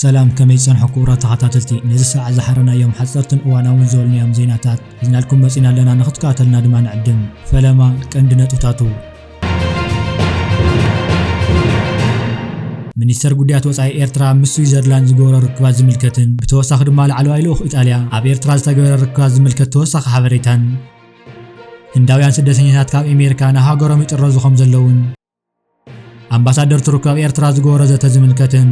ሰላም፣ ከመይ ጸንሑ ክቡራት ተኸታተልቲ? ነዚ ሰዓት ዝሓረናዮም ሓጸርትን እዋናውን ዝበልናዮም ዜናታት ሒዝናልኩም መጺና ኣለና፣ ንኽትከታተልና ድማ ንዕድም። ፈለማ ቀንዲ ነጥብታቱ። ሚኒስተር ጉዳያት ወጻኢ ኤርትራ ምስ ስዊዘርላንድ ዝገበሮ ርክባት ዝምልከትን ብተወሳኺ ድማ ላዕለዋይ ልኡኽ ኢጣልያ ኣብ ኤርትራ ዝተገበረ ርክባት ዝምልከት ተወሳኺ ሓበሬታን፣ ህንዳውያን ስደተኛታት ካብ ኣሜሪካ ናብ ሃገሮም ይጥረዙ ከም ዘለውን፣ ኣምባሳደር ቱርክ ኣብ ኤርትራ ዝገበሮ ዘተ ዝምልከትን፣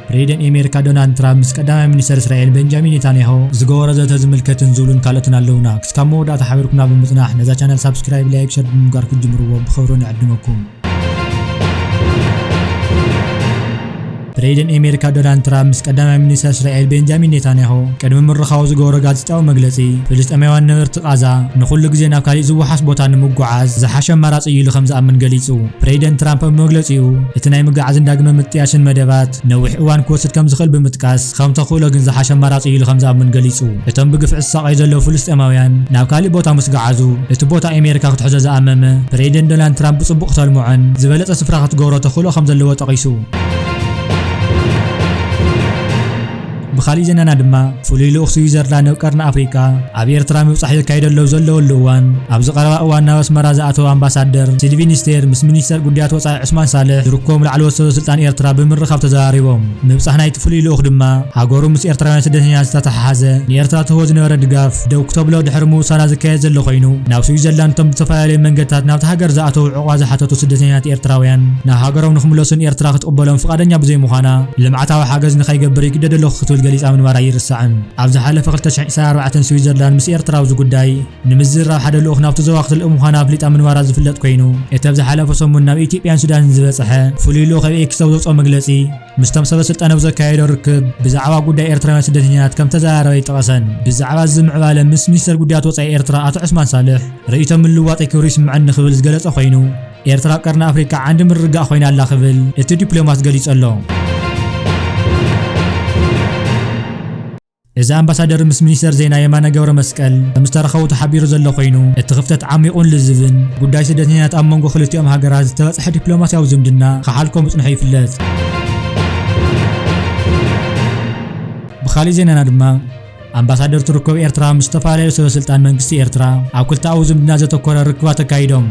ፕሬዚደንት ኣሜሪካ ዶናልድ ትራምፕ ምስ ቀዳማይ ሚኒስተር እስራኤል ቤንጃሚን ኔታንያሁ ዝገበሮ ዘተ ዝምልከትን ዝብሉን ካልኦትን ኣለውና። ክስካብ መወዳእታ ሓቢርኩምና ብምጽናሕ ነዛ ቻነል ሳብስክራይብ፣ ላይክ፣ ሸር ብምግባር ክትጅምርዎ ብኽብሪ ንዕድመኩም። ፕሬዚደንት ኣሜሪካ ዶናልድ ትራምፕ ምስ ቀዳማይ ሚኒስተር እስራኤል ቤንጃሚን ኔታንያሁ ቅድሚ ምርኻቡ ዝገበሮ ጋዜጣዊ መግለጺ፣ ፍልስጤማውያን ነበርቲ ቃዛ ንኹሉ ግዜ ናብ ካሊእ ዝወሓስ ቦታ ንምጉዓዝ ዝሓሸ ኣማራጺ እዩ ኢሉ ከም ዝኣምን ገሊጹ። ፕሬዚደንት ትራምፕ ኣብ መግለጺኡ፣ እቲ ናይ ምግዓዝን ዳግመ ምጥያሽን መደባት ነዊሕ እዋን ክወስድ ከም ዝኽእል ብምጥቃስ፣ ከም ተኽእሎ ግን ዝሓሸ ኣማራጺ እዩ ኢሉ ከም ዝኣምን ገሊጹ። እቶም ብግፍዒ ዝሳቐዩ ዘለዉ ፍልስጤማውያን ናብ ካሊእ ቦታ ምስ ገዓዙ፣ እቲ ቦታ ኣሜሪካ ክትሕዞ ዝኣመመ ፕሬዚደንት ዶናልድ ትራምፕ ብጽቡቕ ክተልምዖን ዝበለጸ ስፍራ ክትገብሮ ተኽእሎ ከም ዘለዎ ጠቒሱ። ብኻሊእ ዜናና ድማ፣ ፍሉይ ልኡኽ ስዊዘርላንድ ኣብ ቀርኒ ኣፍሪቃ ኣብ ኤርትራ ምብጻሕ የካይደሉ ዘለወሉ እዋን፣ ኣብዚ ቀረባ እዋን ናብ ኣስመራ ዝኣተወ ኣምባሳደር ሲልቪን ስቴር ምስ ሚኒስተር ጉዳያት ወጻኢ ዑስማን ሳልሕ ዝርከቦም ላዕለዎት ሰበ ስልጣን ኤርትራ ብምርኻብ ተዘራሪቦም። ምብጻሕ ናይቲ ፍሉይ ልኡኽ ድማ፣ ሃገሩ ምስ ኤርትራውያን ስደተኛታት ዝተተሓሓዘ ንኤርትራ ትህቦ ዝነበረ ድጋፍ ደው ክተብሎ ድሕሪ ምውሳና ዝካየድ ዘሎ ኮይኑ፣ ናብ ስዊዘርላንድ እቶም ብዝተፈላለዩ መንገድታት ናብቲ ሃገር ዝኣተዉ ዕቑባ ዝሓተቱ ስደተኛታት ኤርትራውያን ናብ ሃገሮም ንኽምለሱን ኤርትራ ክትቕበሎም ፍቓደኛ ብዘይምዃና፣ ልምዓታዊ ሓገዝ ንኸይገብር ይግደድ ኣለኹ ክትብል ገሊጻ ምንባራ ኣይርሳዕን። ኣብ ዝሓለፈ ክልተ ሽሕን ዕስራን ኣርባዕተን ስዊዘርላንድ ምስ ኤርትራ ኣብዚ ጉዳይ ንምዝርራብ ሓደ ልኡኽ ናብቲ ዞባ ክትልእኽ ምዃና ኣፍሊጣ ምንባራ ዝፍለጥ ኮይኑ፣ እቲ ኣብ ዝሓለፈ ሰሙን ናብ ኢትዮጵያን ሱዳንን ዝበጽሐ ፍሉይ ልኡኽ ኣብ ኤክስ ኣብ ዘውጽኦ መግለጺ፣ ምስቶም ሰበ ስልጣን ኣብ ዘካየዶ ርክብ ብዛዕባ ጉዳይ ኤርትራውያን ስደተኛታት ከም ተዘራረበ ኣይጠቐሰን። ብዛዕባ እዚ ምዕባለ ምስ ሚኒስተር ጉዳያት ወጻኢ ኤርትራ ኣቶ ዑስማን ሳልሕ ርእይቶ ምልውዋጠይ ክብሪ ይስምዐኒ ክብል ዝገለጸ ኮይኑ፣ ኤርትራ ኣብ ቀርኒ ኣፍሪቃ ዓንዲ ምርግጋእ ኮይና ኣላ ክብል እቲ ዲፕሎማት ገሊጹ ኣሎ። እዚ ኣምባሳደር ምስ ሚኒስተር ዜና የማነ ገብረ መስቀል ከም ዝተራኸቡ ተሓቢሩ ዘሎ ኮይኑ፣ እቲ ክፍተት ዓሚቑን ልዝብን ጉዳይ ስደተኛታት ኣብ መንጎ ክልቲኦም ሃገራት ዝተበጽሐ ዲፕሎማስያዊ ዝምድና ክሓልኮ ምጽንሑ ይፍለጥ። ብኻሊእ ዜናና ድማ፣ ኣምባሳደር ቱርክ ኣብ ኤርትራ ምስ ዝተፈላለዩ ሰበ ስልጣን መንግስቲ ኤርትራ ኣብ ክልተኣዊ ዝምድና ዘተኮረ ርክባት ኣካይዶም።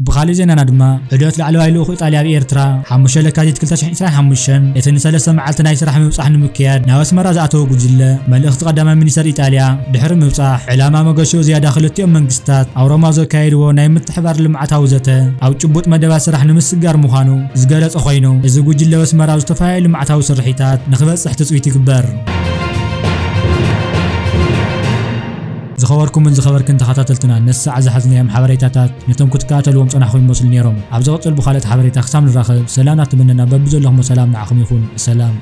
ብኻሊእ ዜናና ድማ፣ ዑደት ላዕለዋይ ልኡኽ ኢጣልያ ኣብ ኤርትራ፣ ሓሙሽተ ለካቲት ክልተ ሽሕን ዕስራን ሓሙሽተን፣ እቲ ንሰለስተ መዓልቲ ናይ ስራሕ ምብጻሕ ንምክያድ ናብ ኣስመራ ዝኣተወ ጉጅለ፣ መልእኽቲ ቀዳማይ ሚኒስተር ኢጣልያ ድሕሪ ምብጻሕ፣ ዕላማ መገሽኡ ዝያዳ ክልቲኦም መንግስታት ኣብ ሮማ ዘካየድዎ ናይ ምትሕባር ልምዓታዊ ዘተ፣ ኣብ ጭቡጥ መደባት ስራሕ ንምስግጋር ምዃኑ ዝገለጸ ኮይኑ፣ እዚ ጉጅለ ኣብ ኣስመራ ኣብ ዝተፈላለዩ ልምዓታዊ ስርሒታት ንኽበጽሕ ትጽቢት ይግበር። ዝኸበርኩምን ዝኸበርክን ተኸታተልትና፣ ነዚ ሰዓት ዝሓዝናዮም ሓበሬታታት ነቶም ክትከታተልዎም ጸናሕኩም ይመስሉ ነይሮም። ኣብ ዝቕጽል ብኻልኦት ሓበሬታ ክሳብ ንራኸብ፣ ሰላም እናተመነና፣ በብዘለኹሞ ሰላም ንዓኹም ይኹን። ሰላም።